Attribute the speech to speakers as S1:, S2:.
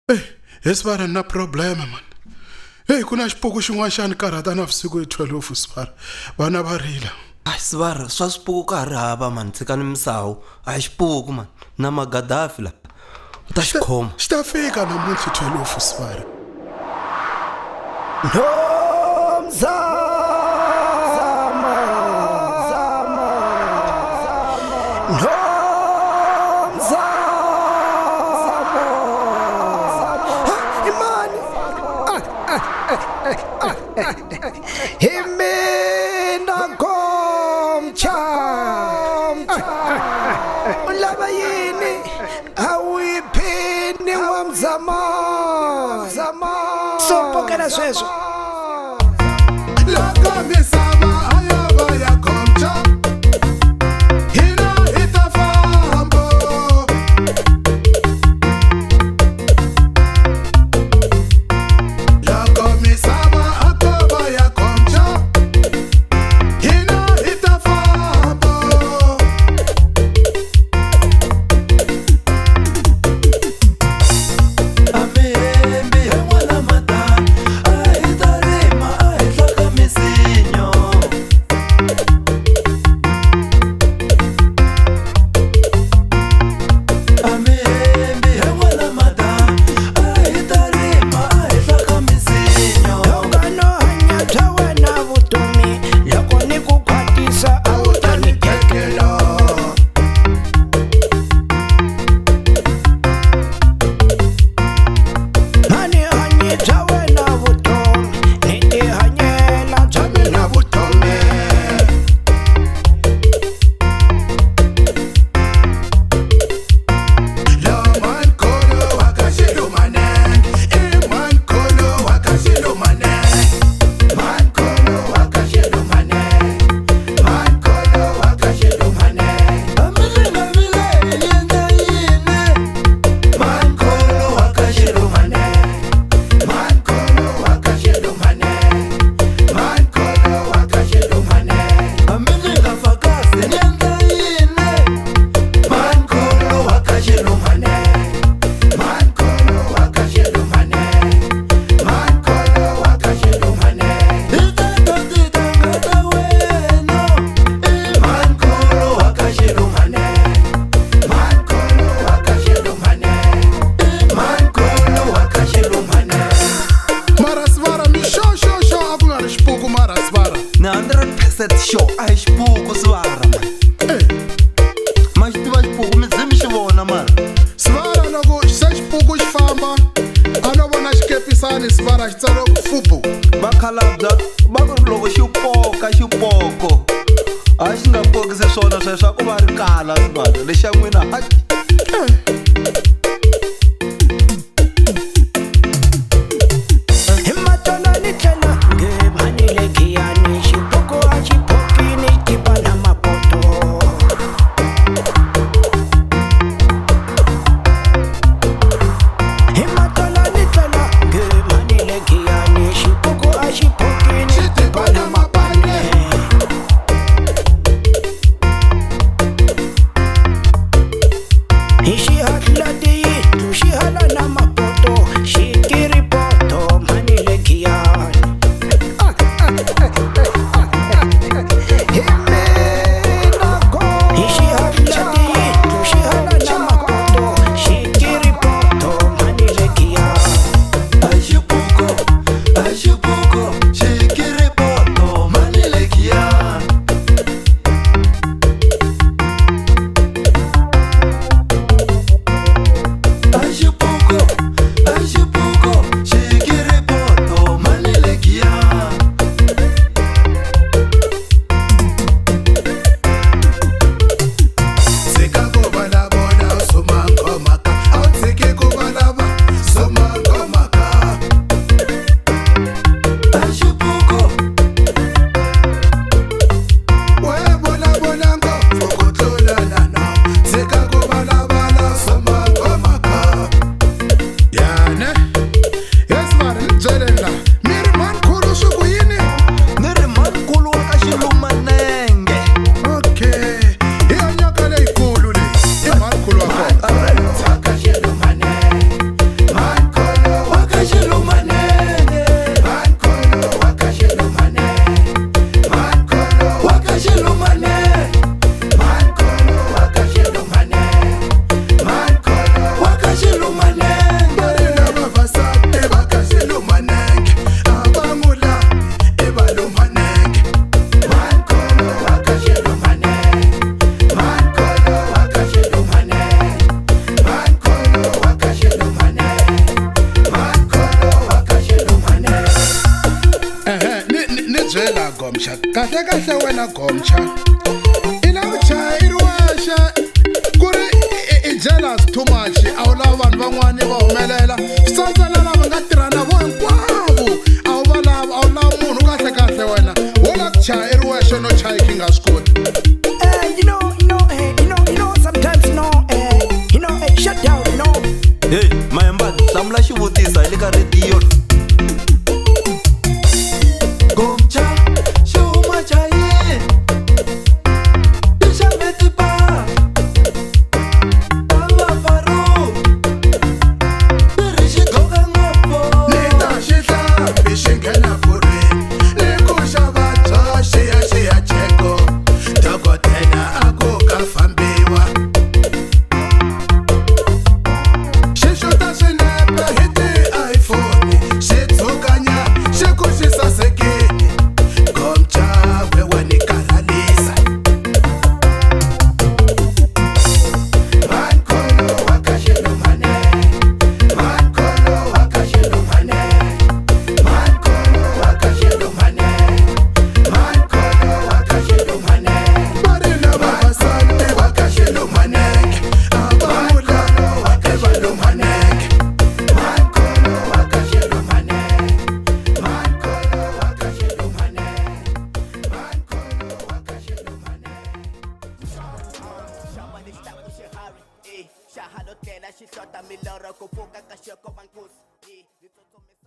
S1: Ey, he sivara ni na problema mani. Hey, ku na xipuku xin'wana xa ni karhata navusiku hi 12 sivara. Vana va rila.
S2: Ai sivara swa swipuku ka ha ri hava mani tshikani misawu a hi xipuku mani na magadafi la u ta xi khoma.
S1: Xi ta fika namuntlha 12 sivara.
S3: Nomzamo Nomzamo Imani Hi mina Gomcha U lava yini a wu yi phini n'wamzamo so pokela sweswo
S1: Loko misava a yo va ya Gomcha, hina hi ta famba. Loko misava a ko va ya Gomcha, hina hi ta famba.
S2: A mi hembi he n'wana matani a hi ta rima a henhla ka misinyo. A mi hembi he n'wana matani a hi ta rima a henhla ka misinyo.
S3: Loko no hanya bya wena vutomi loko ni ku khwatisa a wu ta ni tekela. Mani hanyi bya wena vutomi ni tihanyela bya mina vutomi.
S1: Lo mankulu wa ka Xilumanenge, i mankulu wa ka Xilumanenge. Mankulu wa ka Xilumanenge, mankulu wa ka Xilumanenge.
S2: A mi ri nga vileli ni endla yini?
S1: Mankulu wa ka Xilumanenge, mankulu wa ka Xilumanenge, mankulu wa ka Xilumanenge.
S2: A mi ri nga fakazi ni endla yini?
S1: Mankulu wa ka Xilumanenge, mankulu wa ka Xilumanenge, mankulu wa ka Xilumanenge.
S2: Hi teto titangha ta wena i
S1: Mankulu wa ka Xilumanenge, mankulu wa ka Xilumanenge, mankulu wa ka Xilumanenge. Mara sivara mi xo xo xo a ku nga ri xipuku mara sivara.
S2: Ni 100% sure a hi xipuku sivara mani.
S1: Eh,
S2: Ma xi tiva xipuku mi ze mi xi vona mara.
S1: Sivara loko se xipuku xi famba a no vona xikepisani sivara xi tsariwe ku fubu.
S2: Vakhalabya va ku loko xi poka xipoko a xi nga pokisi swona sweswo a ku va ri kala sivara lexa n'wina a
S3: Hi matolo ni tlhela nge mhani le khiyani xipuku a xi phokini tiba na mapoto. Hi matolo ni tlhela nge mhani le khiyani xipuku a xi phokini
S1: Xi tiba na mapane.
S3: Hi xihatla tiyindlu xi hala na mapoto xikiripoto mhani le khiyani. Hi mina Hi xihatla tiyindlu xi hala na mapoto xikiripoto mhani le khiyani.
S2: A xipuku a xipuku xikiripoto mani le khiyani. A xipuku a xipuku xikiripoto mani le khiyani.
S1: Tshika ku vulavula u suma ngoma ka, a wu tshiki ku vulavula suma ngoma ka.
S2: A xipuku
S1: We vulavula ngopfu ku tlula na nomu, tshika ku vulavula suma ngoma ka. Ya ne, he sivara ni byeleni la, mi ri mankulu swi ku yini?
S2: Ni ri mankulu wa ka Xilumanenge.
S1: Okay, hi yo nyoka leyikulu leyi, i mankulu wa kona.
S2: Alright.
S1: Wa ka Xilumanenge, mankulu Gomcha kahle kahle wena Gomcha i lava ku chaya i ri wexe ku ri i jealous too much a wu lavi vanhu van'wani va humelela swi tsandza na lava nga tirha na vo hinkwavo a wu va lavi a wu lavi munhu kahle kahle wena wo lava ku chaya i ri wexe no chaya i nga swi koti.
S3: You know, you know, you know, you know, sometimes, you know, you know, shut down, you know.
S2: Heyi Mayembani hlamula xivutiso hi le ka rhediyo. Gomcha xi huma chayini i xave timpahla ta vafaru ti ri xi gqoka ngopfu.
S1: Ni ta xihlampfi xi nghena khorhweni ni ku xava byo xiyaxiya cheko dokodela a ku ka fambiwa xi xuta swinepe hi ti-iPhone xi tshukanya xi ku xi sasekile Gomcha we wa ni karhalisa Mankolo wa ka xilumane Mankolo wa ka xilumane Mankolo wa ka xilumane Mankolo wa ka xilumane va ri na vavasati wa ka xilumaneke a va vula wa ka xilumaneke Mankolo wa ka xilumane Mankolo wa ka xilumane Mankolo wa ka xilumane.
S4: Xava lexi xiharhi e xa ha lotlela xi hlota milorho ku pfuka ka xoko va nkuzi e ni tsutsumisa.